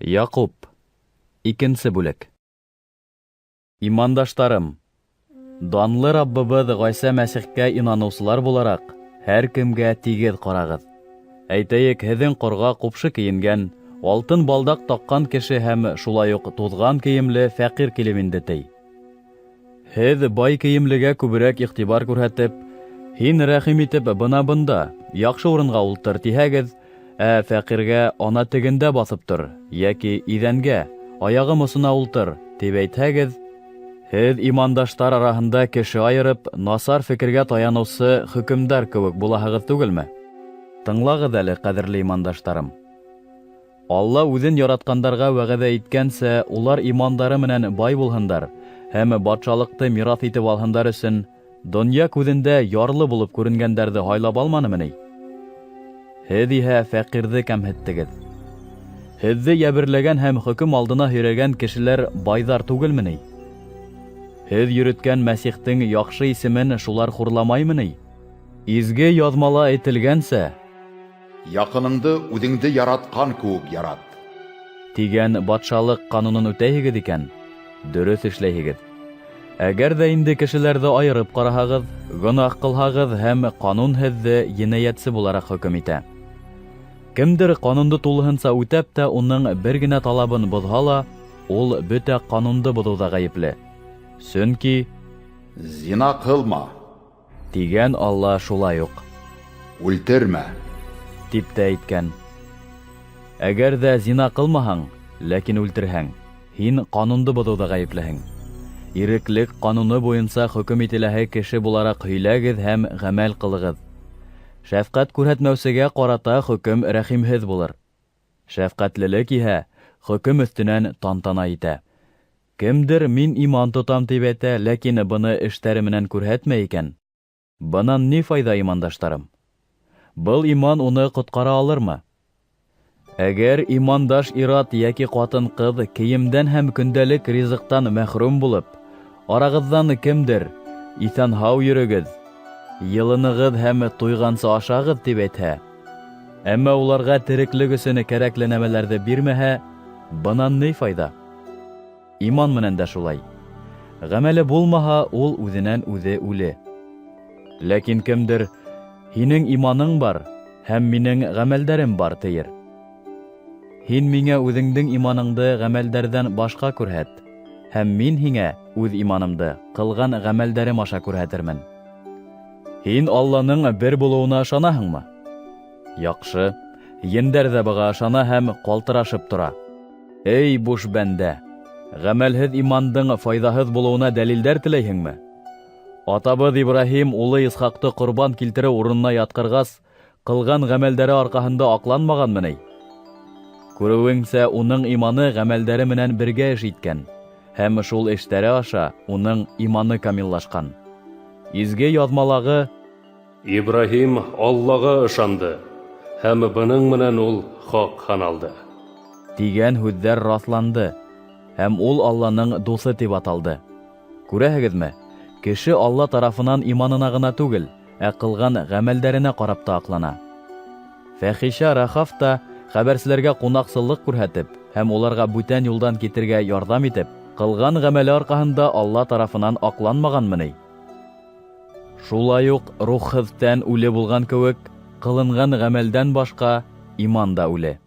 Яҡуп. Икенсе бүлек. Имандаштарым, данлы Раббыбыҙ Ғайса Мәсихкә инаныусылар булараҡ, һәр кемгә тигеҙ ҡарағыҙ. Әйтәйек, һеҙҙең ҡорға ҡупшы кейенгән, алтын балдаҡ таҡҡан кеше һәм шулай уҡ туҙған кейемле фәҡир килеп инде ти. Һеҙ бай кейемлегә күберәк иғтибар күрһәтеп, һин рәхим итеп бына бында, яҡшы урынға ултыр тиһәгеҙ, ә фәҡиргә ана тегендә баҫып тор, йәки иҙәнгә, аяғым осона ултыр, тип әйтһәгеҙ, һеҙ имандаштар араһында кеше айырып, насар фекергә таяныусы хөкөмдар кеүек булаһығыҙ түгелме? Тыңлағыҙ әле, ҡәҙерле имандаштарым. Алла үҙен яратҡандарға вәғәҙә иткәнсә, улар имандары менән бай булһындар һәм батшалыҡты мираҫ итеп алһындар өсөн донъя күҙендә ярлы булып күренгәндәрҙе һайлап алманымы ни? Һеҙ иһә фәҡирҙе кәмһеттегеҙ. Һеҙҙе йәберләгән һәм хөкөм алдына һөйрәгән кешеләр байҙар түгелме ни? Һеҙ йөрөткән Мәсихтең яҡшы исемен шулар хурламаймы ни? Изге яҙмала әйтелгәнсә, Яҡыныңды үҙеңде яратҡан кеүек ярат. Тигән батшалыҡ ҡанунын үтәйһегеҙ икән, дөрөҫ эшләйһегеҙ. Әгәр ҙә инде кешеләрҙе айырып ҡараһағыҙ, гонаһ ҡылһағыҙ һәм ҡанун һеҙҙе енәйәтсе булараҡ хөкөм итә. Кемдер ҡанунды тулыһынса үтәп тә уның бер генә талабын боҙһа ла, ул бөтә ҡанунды боҙоуҙа ғәйепле. Сөнки Зина ҡылма, тигән Алла шулай уҡ үлтермә, тип тә әйткән. Әгәр ҙә зина ҡылмаһаң, ләкин үлтерһәң, һин ҡанунды боҙоуҙа ғәйеплеһең. Иреклек ҡануны буйынса хөкөм ителәһе кеше булараҡ һөйләгеҙ һәм ғәмәл ҡылығыҙ. Шәфҡәт күрһәтмәүсегә ҡарата хөкөм рәхимһеҙ булыр. Шәфҡәтлелек иһә хөкөм өҫтөнән тантана итә. Кемдер мин иман тотам тип әйтә, ләкин быны эштәре менән күрһәтмәй икән, бынан ни файҙа, имандаштарым? Был иман уны ҡотҡара алырмы? Әгәр имандаш ир-ат йәки ҡатын-ҡыҙ кейемдән һәм көндәлек ризыҡтан мәхрүм булып, арағыҙҙан кемдер иҫән-һау йөрөгөҙ, йылынығыҙ һәм туйғансы ашағыҙ тип әйтһә, әммә уларға тереклек өсөн кәрәкле нәмәләрҙе бирмәһә, бынан ни файҙа? Иман менән дә шулай. Ғәмәле булмаһа, ул үҙенән үҙе үле. Ләкин кемдер, һинең иманың бар һәм минең ғәмәлдәрем бар, тиер. Һин миңә үҙеңдең иманыңды ғәмәлдәрҙән башҡа күрһәт, һәм мин һиңә үҙ иманымды ҡылған ғәмәлдәрем аша күрһәтермен. Һин Алланың бер булыуына ышанаһыңмы? Яҡшы, ендәр ҙә быға ышана һәм ҡалтырашып тора. Эй, буш бәндә! Ғәмәлһеҙ имандың файҙаһыҙ булыуына дәлилдәр теләйһеңме? Атабыҙ Ибраһим улы Исхаҡты ҡорбан килтереү урынына ятҡырғас, ҡылған ғәмәлдәре арҡаһында аҡланмағанмы ни? Күреүеңсә, уның иманы ғәмәлдәре менән бергә эш иткән, һәм шул эштәре аша уның иманы камиллашҡан. Изге яҙмалағы Ибраһим Аллаға ышанды, һәм бының менән ул хаҡ һаналды. Тигән һүҙҙәр раҫланды, һәм ул Алланың дуҫы тип аталды. Күрәһегеҙме, кеше Алла тарафынан иманына ғына түгел, ә ҡылған ғәмәлдәренә ҡарап та аҡлана. Фәхишә Рахав та хәбәрселәргә ҡунаҡсыллыҡ күрһәтеп һәм уларға бүтән юлдан китергә ярҙам итеп, ҡылған ғәмәле арҡаһында Алла тарафынан аҡланмағанмы ни? Шулай уҡ рухһыҙ тән үле булған кеүек, ҡылынған ғәмәлдән башҡа иман да үле.